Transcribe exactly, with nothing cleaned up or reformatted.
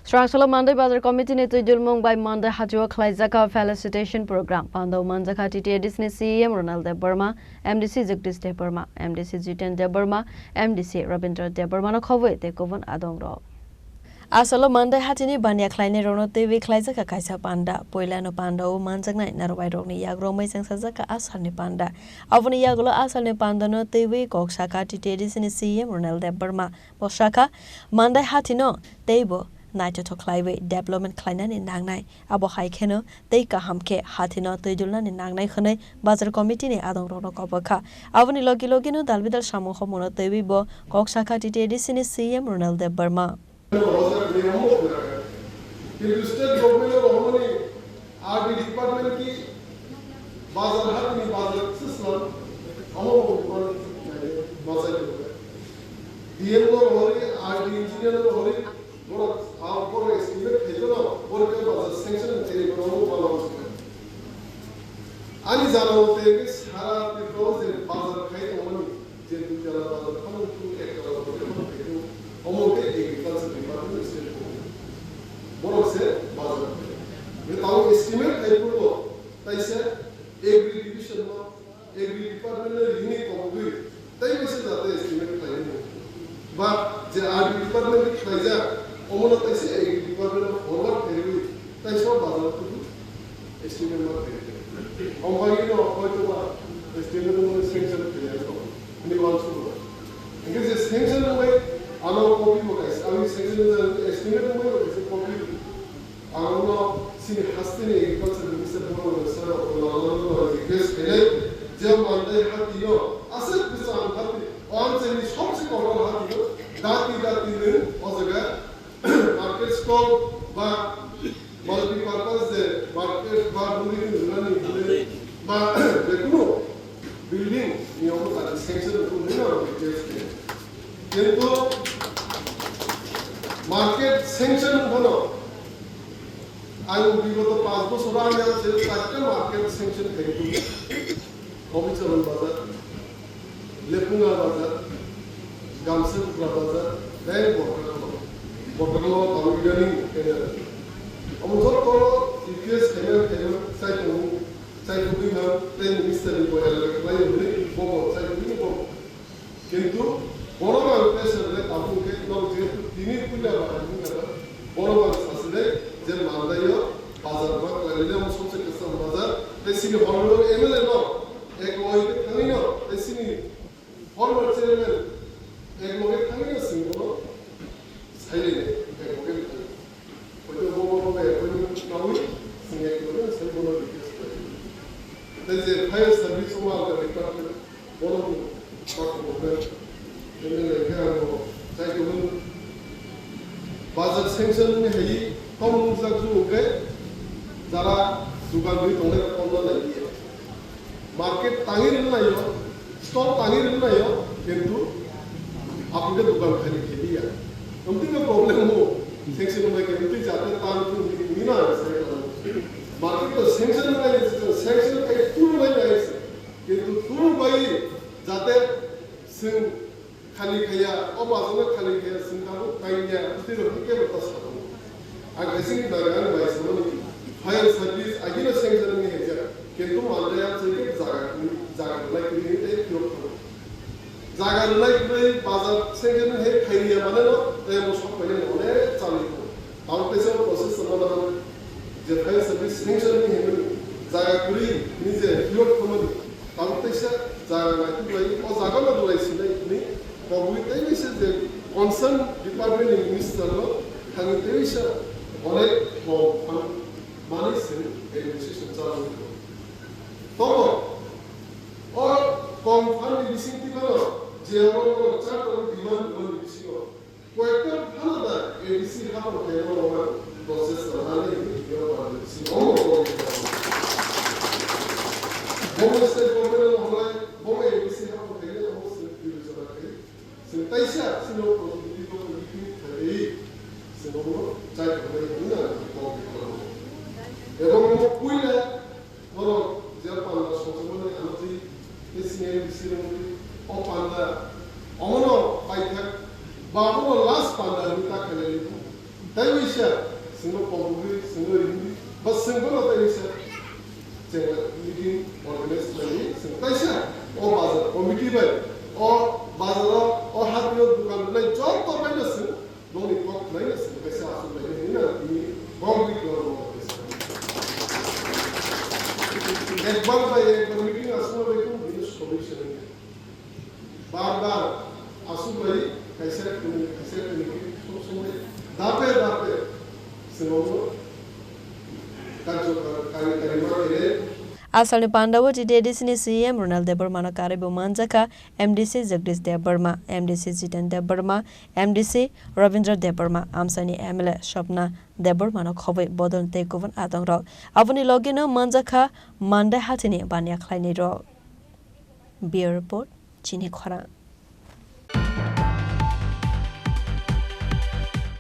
Chwrangsalo Mandai Bazar Committee ni twijulmung bai Mandai hachio khlaijak kha felicitation program. Pandao manjakha T T A D C ni C E M Ronald Debbarma, M D C Jagdish Debbarma, M D C Jiten Debbarma, M D C Rabindra Debbarma no khobwi tei kubun adongrok. Asalo Mandai hatini baniya khlainai rokno twiwi khlaijakha kaisa panda. Puilano pandao manjaknai narwai rokni yagrok maichang sajakha asalni panda. Aboni yagulo asalni pandano twiwi kok sakha T T A D C ni C E M Ronald Debbarma. Bo sakha, Mandai hatino teibo naithothok khlaiwi development khlainani nangnai. Abo hai kheno tei kaham khe hatino twi dulnani nangnai hwnwi bazar committee ni adongrokno kobok kha. Aboni logi logino dalbidal samung hopmungno twiwi bo kok sakha T T A D C ni C E M Ronald Debbarma. Kintu state government o rohormani R D department ki bazar hat ni bazar sislam amo department machai D M o rohori, R D engineer o rohori, borok a borok estimate khaijano, borok bazar sanction khaijano, borok bazar. Ani jana mate sara Tripura o je bazar khai tongmani, je dui tala bazar khamo tu ek tala bazar khamo khai tu, omo khe agriculture department state government. Borok se bazar khai. Ye tamo estimate khai purbo, taisa agri division no, agri department no rini kobogwi, tei bai se jate estimate khlai nai. Ba je R D department ni khlaijak, omo no taisa agri department no forward khlaiwi, taisa bazar kudu estimate ma khlai. Omo bagwi no hoito ba estimate no sanction khlai ya to, ani wal suru. Hingke je sanction wngwi ano copy bo kaisa, ani sanction wngwi estimate wngwi bo kaisa copy. Ang no chini hasteni agriculture minister Bhumendra Sir rok no request khainai je Mandai hati no aswk bwsang hati, o amchaini sobse kotor hati no dati dati nwng o jaga market stall ba multipurpose je market ba muri ni rwnani hwnwi ba jekunu building ni omo dati sanction rwkhe hwnwi ang request khainai. Kintu market sanction wngphano ang bigoto panch bochor ani ang se charta market sanction khaikhe. Hobicharan bazar, Lepunga bazar, Gamsa Kupra bazar, tei Borkakama. Borkakama tamo idani kena. Omo jotto request khaima khaima chai tongo, chai tongwi ma tei minister ni boyar khlai hwnwi bobo chai tongwi bobo. Kintu bono ang pressure le tabuk khe nok jehetu tini puila bahai wngkha, bono ang sasinai je Mandaio bazar ba khlainai omo sobse kwcham bazar tei chini honorable M L A no ek loge khe thangwi no tei chini former chairman ek loge thangwi no chwng bono sailai ek loge thangwi. Hoito bo bo bo bai appointment nawi, sing ek kilo sai bono request khlai. Tei je fire service o mal ka department, bono bo bak bo be, M L A khe ang bo chai ko hwn. Bazar sanction ni hai, tom nung jak ju ke, jara dukan dui tongnai kom na lai. Market tangwi rwnaio, stall tangwi rwnaio, kintu aphuke dukan khani kheliya. Amtwino problem mo, sanction bai khe amtwi jate tan tu mina sanction. Market to sanction bai, sanction kai tu bai bai. Kintu tu bai jate sing Khali khaya, o bazar no khali khaya, singkang o kaiya, tei rok hingke bo ta sabo. Ang kaisa ni bagwi ani bai samani, fire service agino sanction ni hwnjak, kintu Mandai amchai khe jaga kwrwi, jaga rwnai kwrwi tei phiyok thango. Jaga rwnai kwrwi bazar sanction ni hai khairiya mane no, tei bo sok painani onek chalwi thango. Tamo kaisa process tongma nang, je fire service sanction ni hwnwi jaga kwrwi ni je phiyok thangmani, Tamo teisa jaga naituk lai, o jaga no rwlai sinai hwnwi kobwi tei bai se je concern department ni minister no thangwi tei bai se onek kok phan manwi se administration chalwi tongo. Tobo o kok phan ni bising twi phano je oro no char tongo demand rwmani bisingo Koyekta phano da A D C haphang khaima rokno process rwmani hwnwi A D C omo kok rwkha. Bomo state government no hwnai, bomo A D C haphang khaina omo state bibechona khai. Chwng taisa chini o committee, committee khlaiwi chwng omo chai tongnai hwnwi ang kok rwkha. Ebong omo puila Borok je panda songchakmani amtwi, tei sini M D C ni mantri, o panda, omono paithak, ba omono last panda hinwi ta khainai wngkha. Tai wisa, singno pogwi, singno rimwi, ba singbono tai wisa, cheng meeting organize khlaiwi, sing taisa, o bazar committee bai, o bazar o, o hatio dukan rwnai joto bai no sing, bongni kok khlai no sing, kaisa aswk bai no hino, bini bongni kok no kaisa. Ekbar bai ekbar meeting aswk bai kung, bini solution. Bar bar aswk bai kaisa kwnwi, kaisa kwnwi khe sob somoi dape dape chwngno karjo kar-, kari, kari ma khe. Asalni pandao T T A D C ni C E M Ronald Debbarmano karwibo manjakha M D C Jagdish Debbarma, M D C Jiten Debbarma, M D C Rabindra Debbarma, amchaini M L A Swapna Debbarmano khobwi bodol tei kubun atongrok. Aboni logino manjakha Mandai hathini baniya khlainairok. Bureau Report, Chini Khorang.